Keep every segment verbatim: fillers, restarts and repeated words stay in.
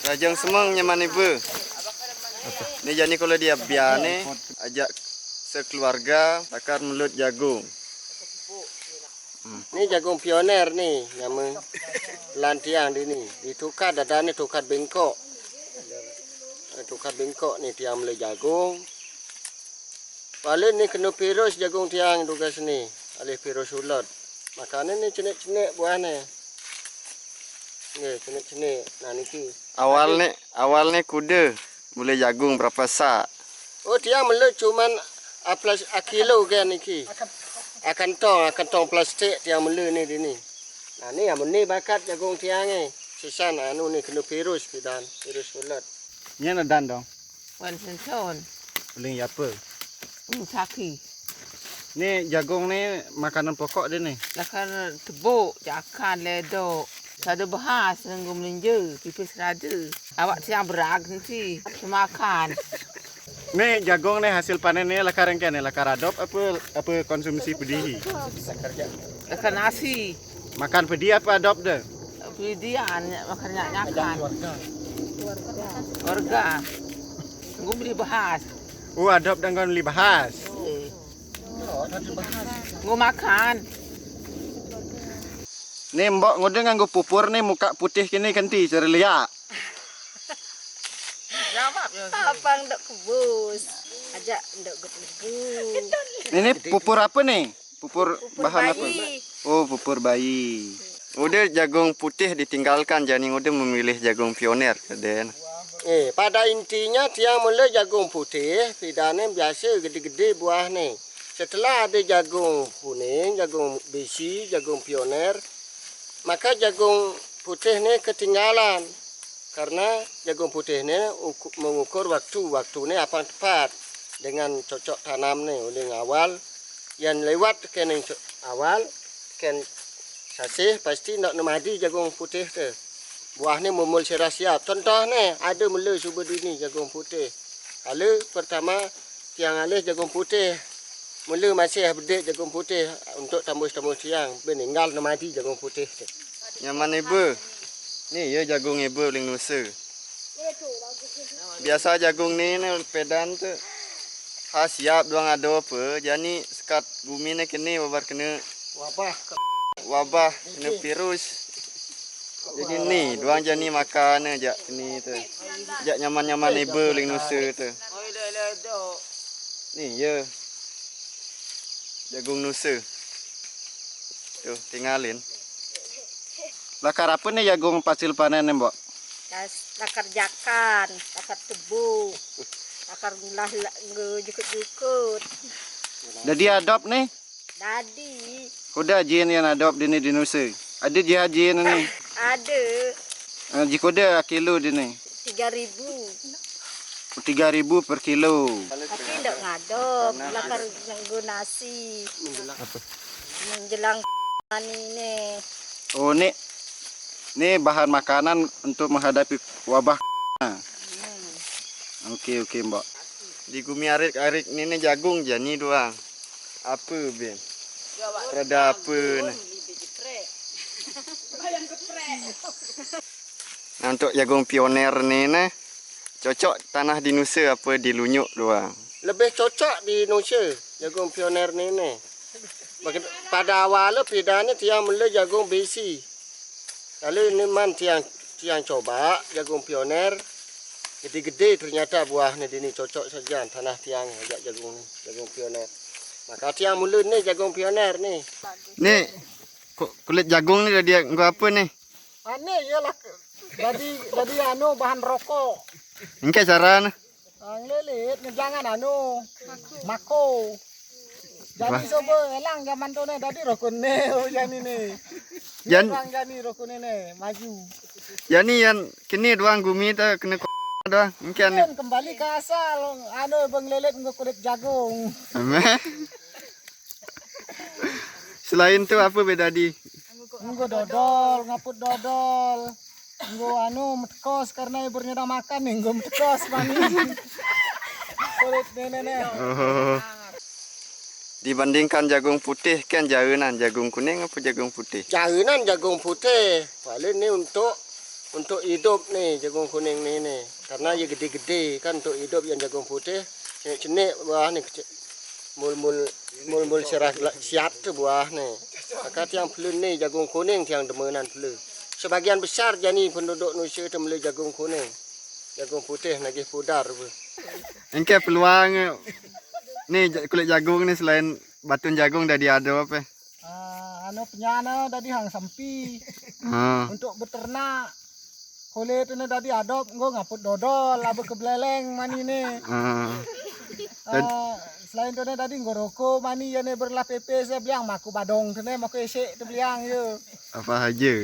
Rajang semeng nyaman iba. Ni jani kalau dia bia ni ajak sekeluarga takar melut jagung. Ni jagung pioner ni nama lantiang di ni. Ditukar dada ni tukar bengkok. Tukar bengkok ni tiang melut jagung. Paling ni kena virus jagung tiang tugas ni. Alih virus ulat. Makane ni cenik-cenik buah ni. Ni cenik-cenik. Nah niki. Awal ni, awal ni kuda boleh jagung berapa sak? Oh, tiang melu cuman a plas-, a kilo ke niki. A kantong, a kantong plastik tiang melu ni dini. Nah, ni amun ni bakat jagung tiang ni. Sisan anu ni kena virus pidan, virus ulat. Nya nadan dong. Wan Senson. Uling apa? Uling saki. Ni jagung ni makanan pokok dia ni. Lakar tebuk, jakan, ledok. Sada bahas nunggu melinja, pipis rada. Awak tiang berag nanti semakan. Ni jagung ni hasil panen ni lakar engke ni, lakar adop apa apa konsumsi pedih? Lakar nasi. Makan pedih apa adop deh? Pedih an, makan nyak nyakan. Warga. Ngum beli bahas. Oh, adop dengan beli bahas. Eh. Ngum makan. Ni mbok nguda nganggo pupur ni muka putih kini kenti cara liak. Jawab ya. Tapang ndok kebus. Ajak ndok gebu. Ini pupur apa ni? Pupur bahan apa? Oh, pupur bayi. Udah jagung putih ditinggalkan, jani udah memilih jagung pioner, keden. Eh, pada intinya tiang mula jagung putih, pidane biasa gede-gede buah ni. Setelah ada jagung kuning, jagung besi, jagung pioner, maka jagung putih ni ketinggalan. Karena jagung putih ni uku-, mengukur waktu, waktu ni apang tepat dengan cocok tanam ni oleh awal. Yang lewat teken yang co-, awal, teken sasih pasti nak nemadi jagung putih tu. Buah ni mumul sirah siap. Contoh ni, ada mula suba dini jagung putih. Kala pertama tiang alih jagung putih. Mula masih bedik jagung putih untuk tambus-tambus tiang. Beninggal nemadi jagung putih tu. Nyaman iba. Ni ya jagung iba uling nusa. Biasa jagung ni ni pedan tu. Ha siap duang ada apa. Jani sekat gumi ni kena babar kena wabah. Wabah kena virus. Jadi ni duang jani makan jak ni tu. Jak nyaman-nyaman iba uling nusa tu. Ni ya. Jagung nusa. Tu tinggalin. Lakar apa ni jagung hasil panen ni, Mbok? Las-, lakar jakan, lakar tebuk, lakar ngulah la-, nge jukut-jukut. Dadi adop ni? Dadi. Kuda jin yang adop dini di nusa. Ada jin ni. Ada. Eh, jikuda kilo dini. Tiga ribu. Tiga ribu per kilo. Tapi ndak ngadop, lakar nganggo nasi. Apa? Menjelang ni ni. Oh, ni, ni bahan makanan untuk menghadapi wabah. Hmm. Okey, okey, Mbok. Di gumi arit-arit ni, ni jagung jani duang. Apa, Ben? Rada apa ni? Nah, untuk jagung pioner ni, ni cocok tanah di nusa apa di lunyuk duang? Lebih cocok di nusa, jagung pioner ni, ni. Bagi-, pada awal tu pidane tiang mula jagung besi. Lalu ni man tiang, tiang coba jagung pioner. Gede-gede ternyata buah ni dini cocok saja tanah tiang ajak jagung ni, jagung pioner. Maka tiang mula ni jagung pioner ni. Ni. Ku-, kulit jagung ni dadi nggo apa ni? Ane iyalah dadi, dadi anu, bahan rokok. Engke carane. Ah, ngelilit, ngejangan anu, mako. Jani wah. Coba elang zaman tu ne, dadi rokok ne, oh, jani ne. Jan- Elang jani rokok ne, ne, maju. Jani yan kini doang gumi tu kena ko-, doang. Engke ane. Kan kembali ke asal, anu, bang lelet nggo kulit jagung. Amen. Selain tu apa be dadi? Nggo dodol, ngaput dodol. Nggo anu, metekos karena ibu nyedang makan ni, nggo metekos mani. Kulit ni, ni, ni. Oh. Dibandingkan jagung putih, kan jaunan jagung kuning apa jagung putih? Jaunan jagung putih. Paling ni untuk, untuk hidup ni jagung kuning ni, ni. Karena ia gede-gede kan untuk hidup yang jagung putih. Cenik-cenik buah ni kecil. Mul-mul, mul-mul serah gela-, siat tu buah ni. Maka tiang pelun ni jagung kuning tiang demenan pelun. Sebagian besar jani penduduk Nusa tu meli jagung kuning. Jagung putih nagih pudar apa. Engke peluang ni ja-, kulit jagung ni selain batun jagung dadi ado apa? Ah, anu penyana dadi hang sampi. Ha. Untuk beternak. Kulit ni dadi adop, nggo ngaput dodol, laba ke beleleng mani ni. Ha. Ah, selain tu ni dadi nggo roko mani ya ni berlah pepe saya beliang maku badong tu ni, maku esek tu beliang ya. Apa aja?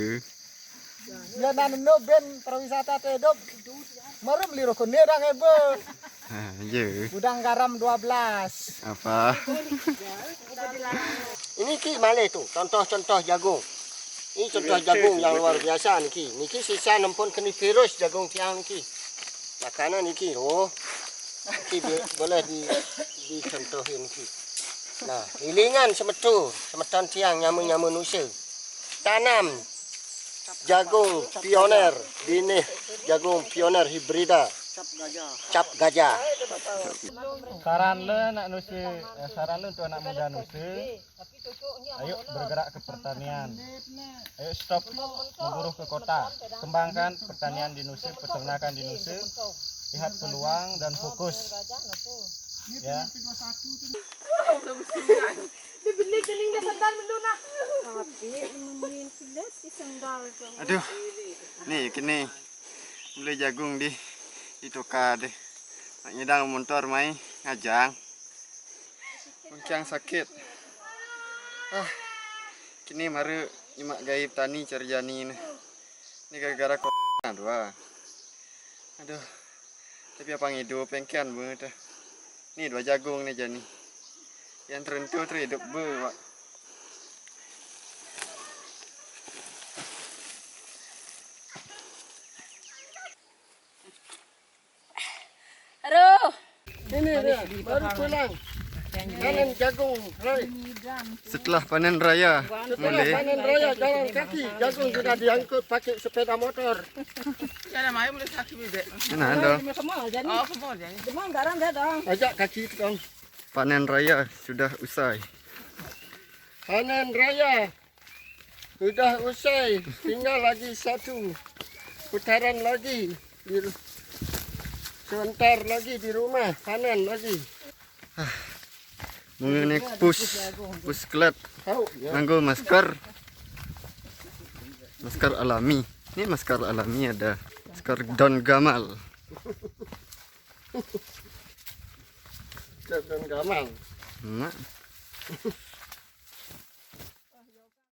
Ya, nan endo ben pariwisata tu hidup. Marum li rokok ni dang ebe. Ha, ya. Gudang garam dua belas. Apa? Ini ki malih tu, contoh-contoh jagung. Ini contoh jagung yang luar biasa niki. Niki sisa nempun kena virus jagung tiang niki. Makanan niki, oh. Niki bi-, boleh di, dicontohin niki. Nah, ilingan semetu, semeton tiang nyama-nyama Nusa. Tanam jagung pioner, binih jagung pioner hibrida. Cap gajah. Saran le nak Nusa, eh, saran le untuk anak muda Nusa. Ayo bergerak ke pertanian. Ayo stop memburu ke kota. Kembangkan pertanian di Nusa, peternakan di Nusa. Lihat peluang dan fokus. Ya. Dia beli kening dia sedang dulu nah. Tapi nemuin kilas di sendal tu. Aduh. Ni kini beli jagung di, di toka deh. Nak nyedang montor mai ngajang. Bengkiang sakit. Ah. Kini mara nyemak gaib tani cara jani ni. Ni gara-gara corona dua. Aduh. Tapi apa ngidup pengkian be tu. Ni dua jagung ni jani. Yang terentu teridup be, wak. Aduh. Ini dia, baru pulang. Panen jagung, Roy. Setelah panen raya, setelah mulai panen raya, jalan kaki, jagung sudah diangkut pakai sepeda motor. Jalan main boleh kaki bebek. Mana ada? Oh, kemul jadi. Demam garam dia dong. Ajak kaki tu, dong. Panen raya sudah usai. Panen raya sudah usai, tinggal lagi satu putaran lagi. Di ru-, sebentar lagi di rumah, panen lagi. Mengenai pus, pus kelat. Tahu, ya. Nganggo masker. Masker alami. Ini masker alami ada. Masker Don Gamal. Masker Don Gamal. Mak.